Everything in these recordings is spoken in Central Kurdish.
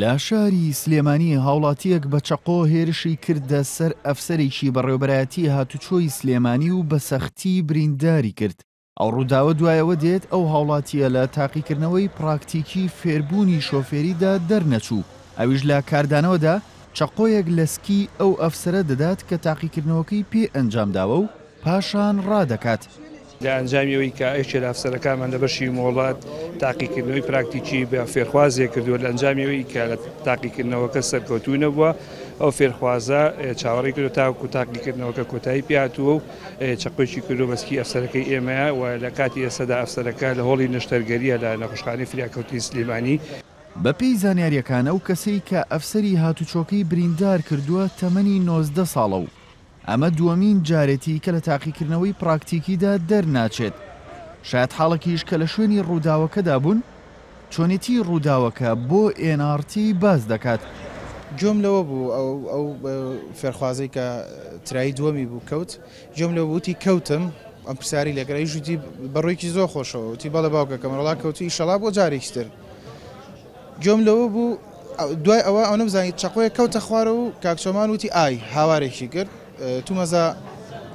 لە شاری سلێمانی هاوڵاتییەک بە چەقۆ هێرشی کردە سەر ئەفسەرێکی بەڕێوەبەرایەتی هاتوچۆی سلێمانی و بە سەختی برینداری کرد. ئەو ڕووداوە دوای ئەوە دێت ئەو هاوڵاتییە لە تاقیکردنەوەی پراکتیکی فێربوونی شۆفێریدا دەرنەچوو، ئەویش لە کاردانەوەدا چەقۆیەک لە سکی ئەو ئەفسەرە دەدات کە تاقیکردنەوەکەی پێ ئەنجامداوە و پاشان ڕادەکات. لە ئەنجامی ئەوەی کە یەکێ لە ئەفسەرەکانمان لە بەشی مۆڵەت تاقیکردنەوەی پراکتیکی بە فێرخوازێک کردووە، لە ئەنجامی ئەوەی کە لە تاقیکردنەوەکە سەرکەوتوو نەبووە، ئەو فێرخوازە چاوەڕێی کردووە تاوەکو تاقیکردنەوەکە کۆتایی پێهاتووە و چەقۆیەکی کردووە بە سکی ئەفسەرەکەی ئێمەیە و لە کاتی ئێستادا ئەفسەرەکە لە هۆڵی نەشتەرگەرییە لە نەخۆشخانەی فریاکەوتنی سلێمانی. بەپێی زانیارییەکان ئەو کەسەی کە ئەفسەری هاتوچۆکەی بریندار کردووە تەمەنی 19 ساڵە و ئەمە دووەمین جارێتی کە لە تاقیکردنەوەی پراکتیکیدا دەرناچێت، شایەتحاڵێکیش کە لە شوێنی ڕووداوەکەدا بوون چۆنێتی ڕووداوەکە بۆ ئێن ئاڕ تی باس دەکات. گوێم لەوە بوو ئەو ئەو فێرخوازەی کە ترایی دووەمی بوو کەوت، گوێم لەوە بوو وتی کەوتم، ئەم پرسیاری لێ کرد ئەویش وتی بە ڕوویەکی زۆر خۆشەوە وتی بەڵێ باوکەکەم وەڵا کەوتوو ئیشەڵا بۆ جارێکی تر. گوێم لەوە بوو دوای ئەوە ئەو نەمزانی چەقۆیەک کەوتە خوارەوە و کاک چۆمان وتی ئای هاوارێکی کرد تومەزا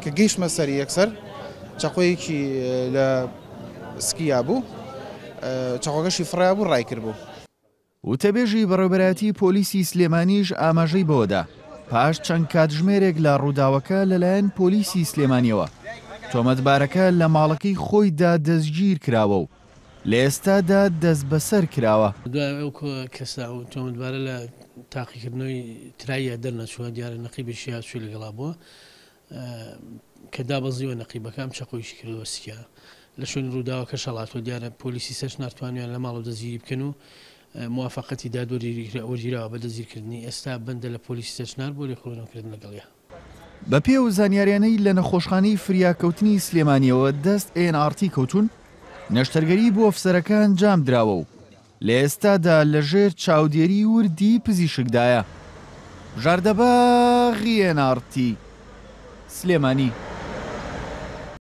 کە گەیشتمە سەری یەکسەر چەقۆیەکی لە سکیا بوو چەقۆکەشی فڕیا بوو ڕای کرد بوو. وتەبێژی بەڕێوبەرایەتی پۆلیسی سلێمانیش ئاماژەی بەوەدا، پاش چەند کاتژمێرێک لە ڕووداوەکە لەلایەن پۆلیسی سلێمانیەوە تۆمەتبارەکە لە ماڵەکەی خۆیدا دەستگیرکراوە و لە ئێستادا دەستبەسەر کراوە. دوای ئەو کەسە ئەو تۆمەتبارە لە تاقیکردنەوەی تراییە دەرنەچووە، دیارە نەقیبێکی هاتوچۆی لەگەڵا بووە، کە دابەزیوە نەقیبەکە ئەم چەقۆیشی کردووە سکیا لە شوێنی ڕووداوەکەش هەڵاتووە، دیارە پۆلیسی سەرچنار توانیان لە ماڵەوە دەستگیری بکەن و موافەقەتی دادوەری وەرگیراوە بە دەستگیرکردنی، ئێستا بەندە لە پۆلیسی سەرچنار بۆ لێکۆڵینەوەکردن لەگەڵیا. بەپێی ئەو زانیاریانەی لە نەخۆشخانەی فریاکەوتنی سلێمانییەوە دەست ئێن ئاڕ تی کەوتوون، نەشتەرگەری بۆ ئەفسەرەکە ئەنجامدراوە و لە ئێستادا لەژێر چاودێری وردی پزیشکدایە. بژاردە باغی ئێن ئاڕ تی، سلێمانی.